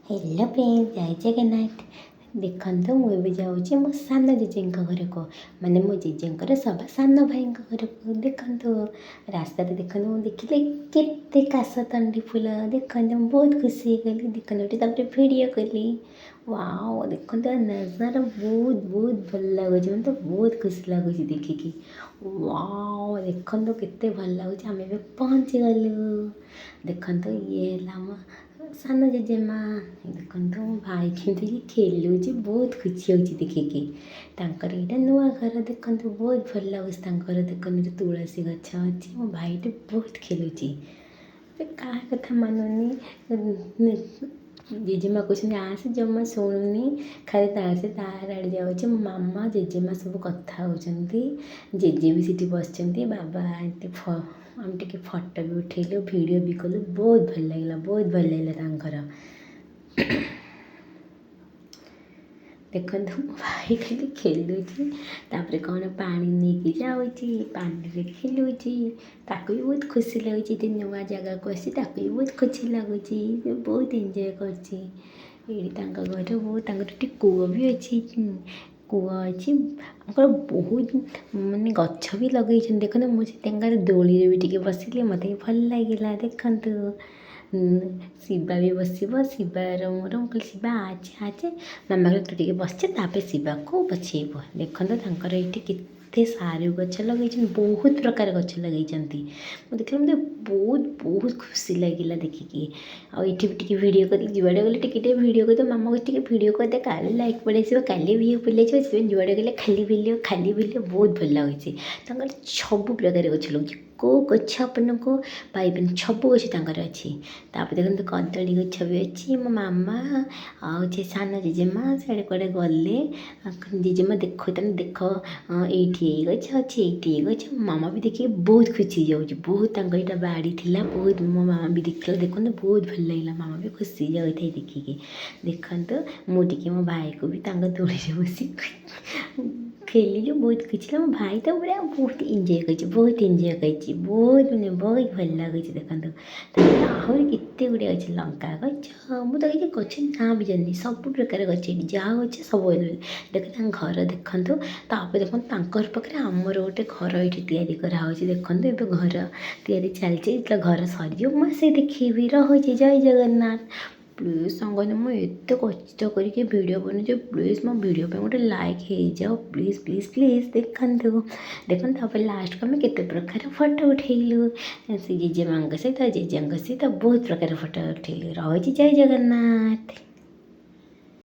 Hello friend, ଜୟ ଜଗନ୍ନାଥ। ଦେଖନ୍ତୁ, ମୁଁ ଏବେ ଯାଉଛି ମୋ ସାନ ଜେଜେଙ୍କ ଘରକୁ, ମାନେ ମୋ ଜେଜେଙ୍କର ସବା ସାନ ଭାଇଙ୍କ ଘରକୁ। ଦେଖନ୍ତୁ, ରାସ୍ତାରେ ଦେଖନ୍ତୁ, ମୁଁ ଦେଖିଲି କେତେ କାଶତଣ୍ଡି ଫୁଲ। ଦେଖନ୍ତୁ, ମୁଁ ବହୁତ ଖୁସି ହେଇଗଲି। ଦେଖନ୍ତୁ ଏଠି, ତାପରେ ଭିଡ଼ିଓ କଲି। ୱାଓ, ଦେଖନ୍ତୁ ନଜାରା, ବହୁତ ବହୁତ ଭଲ ଲାଗୁଛି। ମୋତେ ବହୁତ ଖୁସି ଲାଗୁଛି ଦେଖିକି। ୱାଓ, ଦେଖନ୍ତୁ କେତେ ଭଲ ଲାଗୁଛି। ଆମେ ଏବେ ପହଞ୍ଚିଗଲୁ। ଦେଖନ୍ତୁ, ଇଏ ହେଲା ଆମ ସାନ ଜେଜେମା। ଦେଖନ୍ତୁ, ମୋ ଭାଇ କେମିତି ଖେଳୁଛି, ବହୁତ ଖୁସି ହେଉଛି ଦେଖିକି। ତାଙ୍କର ଏଇଟା ନୂଆ ଘର। ଦେଖନ୍ତୁ, ବହୁତ ଭଲ ଲାଗୁଛି ତାଙ୍କର। ଦେଖନ୍ତୁ, ଏଠି ତୁଳସୀ ଗଛ ଅଛି। ମୋ ଭାଇଟି ବହୁତ ଖେଳୁଛି, ସେ କାହା କଥା ମାନୁନି। ଜେଜେମା କହୁଛନ୍ତି ଆସେ, ଜମା ଶୁଣୁନି, ଖାଲି ତାର ସେ ତାର ଆଡ଼େ ଯାଉଛି। ମୋ ମାମା, ଜେଜେମା ସବୁ କଥା ହେଉଛନ୍ତି। ଜେଜେ ବି ସେଠି ବସିଛନ୍ତି। ବାବା ଏମିତି ଆମେ ଟିକେ ଫଟୋ ବି ଉଠେଇଲୁ, ଭିଡ଼ିଓ ବି କଲୁ। ବହୁତ ଭଲ ଲାଗିଲା, ବହୁତ ଭଲ ଲାଗିଲା ତାଙ୍କର। ଦେଖନ୍ତୁ, ମୋ ଭାଇ ଖାଲି ଖେଳୁଛି, ତାପରେ କ'ଣ ପାଣି ନେଇକି ଯାଉଛି, ପାଣିରେ ଖେଳୁଛି। ତାକୁ ବି ବହୁତ ଖୁସି ଲାଗୁଛି। ଏଠି ନୂଆ ଜାଗାକୁ ଆସି ତାକୁ ବି ବହୁତ ଖୁସି ଲାଗୁଛି। ସେ ବହୁତ ଏନ୍ଜୟ କରୁଛି। ଏଇଠି ତାଙ୍କ ଘର ବହୁତ, ତାଙ୍କର ଏଠି କୂଅ ବି ଅଛି, କୂଅ ଅଛି ତାଙ୍କର। ବହୁତ ମାନେ ଗଛ ବି ଲଗେଇଛନ୍ତି। ଦେଖନ୍ତୁ, ମୁଁ ସେ ତାଙ୍କର ଦୋଳିରେ ବି ଟିକେ ବସିଲି, ମୋତେ ବି ଭଲ ଲାଗିଲା। ଦେଖନ୍ତୁ, ଶିବା ବି ବସିବ, ଶିବାର ମୋର। ମୁଁ କହିଲି, ଶିବା ଆସେ ଆସେ। ମାମା କହିଲେ, ତୁ ଟିକେ ବସିଛେ, ତାପରେ ଶିବାକୁ ବସେଇବୁ। ଦେଖନ୍ତୁ, ତାଙ୍କର ଏଇଠି କେତେ ସାରୁ ଗଛ ଲଗେଇଛନ୍ତି, ବହୁତ ପ୍ରକାର ଗଛ ଲଗେଇଛନ୍ତି। ମୁଁ ଦେଖିଲି, ମୋତେ ବହୁତ ବହୁତ ଖୁସି ଲାଗିଲା ଦେଖିକି। ଆଉ ଏଇଠି ବି ଟିକେ ଭିଡ଼ିଓ କରିକି, ଯୁଆଡ଼େ ଗଲେ ଟିକେ ଟିକେ ଭିଡ଼ିଓ କରିଦିଅ। ମାମା କହୁଛି, ଟିକେ ଭିଡ଼ିଓ କରିଦେ, କାଳେ ଲାଇକ୍ ପଳେଇ ଆସିବ, କାଲି ଭିଉ ପଳେଇ ଆସିବ। ସେଥିପାଇଁ ଯୁଆଡ଼େ ଗଲେ ଖାଲି ଭିଡ଼ିଓ, ଖାଲି ଭିଡ଼ିଓ। ବହୁତ ଭଲ ଲାଗୁଛି। ତାଙ୍କର ସବୁ ପ୍ରକାର ଗଛ ଲାଗୁଛି, କେଉଁ ଗଛ ଆପଣଙ୍କୁ ପାଇବେନି, ସବୁ ଗଛ ତାଙ୍କର ଅଛି। ତାପରେ ଦେଖନ୍ତୁ, କଦଳୀ ଗଛ ବି ଅଛି। ମୋ ମାମା ଆଉ ସେ ସାନ ଜେଜେମା ସିଆଡ଼େ କୁଆଡ଼େ ଗଲେ। ଜେଜେମା ଦେଖୁଥାନ୍ତି, ଦେଖ ଏଇଠି ଏଇ ଗଛ ଅଛି, ଏଇଠି ଏଇ ଗଛ। ମାମା ବି ଦେଖିକି ବହୁତ ଖୁସି ହେଇଯାଉଛି ବହୁତ। ତାଙ୍କର ଏଇଟା ବାଡ଼ି ଥିଲା ବହୁତ। ମୋ ମାମା ବି ଦେଖିଲା, ଦେଖନ୍ତୁ, ବହୁତ ଭଲ ଲାଗିଲା। ମାମା ବି ଖୁସି ହେଇଯାଉଥାଏ ଦେଖିକି। ଦେଖନ୍ତୁ, ମୁଁ ଟିକେ ମୋ ଭାଇକୁ ବି ତାଙ୍କ ଦୋଳିରେ ବସି ଖେଳିଲୁ, ବହୁତ ଖୁସି ହେଲା। ମୋ ଭାଇ ତ ପୁରା ବହୁତ ଏନ୍ଜୟ କରିଛି, ବହୁତ ଏନ୍ଜୟ କରିଛି, ବହୁତ ମାନେ ବହୁତ ଭଲ ଲାଗୁଛି। ଦେଖନ୍ତୁ, ତାପରେ ଆହୁରି କେତେ ଗୁଡ଼ିଏ ଅଛି, ଲଙ୍କା ଗଛ। ମୁଁ ତ କିଛି ଗଛ ନାଁ ବି ଜାଣିନି। ସବୁ ପ୍ରକାର ଗଛ ଏଠି ଯାହା ଅଛି ସବୁ ଆଭେଲେବଲ୍। ଦେଖ, ତାଙ୍କ ଘର ଦେଖନ୍ତୁ। ତାପରେ ଦେଖନ୍ତୁ, ତାଙ୍କର ପାଖରେ ଆମର ଗୋଟେ ଘର ଏଇଠି ତିଆରି କରାହେଉଛି। ଦେଖନ୍ତୁ, ଏବେ ଘର ତିଆରି ଚାଲିଛି। ଯେତେବେଳେ ଘର ସରିଯିବ, ମୁଁ ଆସି ଦେଖେଇବି। ରହୁଛି, ଜୟ ଜଗନ୍ନାଥ। ପ୍ଲିଜ୍ ସାଙ୍ଗମାନେ, ମୁଁ ଏତେ କଷ୍ଟ କରିକି ଭିଡ଼ିଓ ବନଉଛି, ପ୍ଲିଜ୍ ମୋ ଭିଡ଼ିଓ ପାଇଁ ଗୋଟେ ଲାଇକ୍ ହେଇଯାଉ। Please, please, please. ଦେଖନ୍ତୁ, ଦେଖନ୍ତୁ, ତାପରେ ଲାଷ୍ଟକୁ ଆମେ କେତେ ପ୍ରକାର ଫଟୋ ଉଠେଇଲୁ। ସେ ଜେଜେମାଙ୍କ ସହିତ, ଜେଜେଙ୍କ ସହିତ ବହୁତ ପ୍ରକାର ଫଟୋ ଉଠେଇଲୁ। ରହୁଛି, ଜୟ ଜଗନ୍ନାଥ।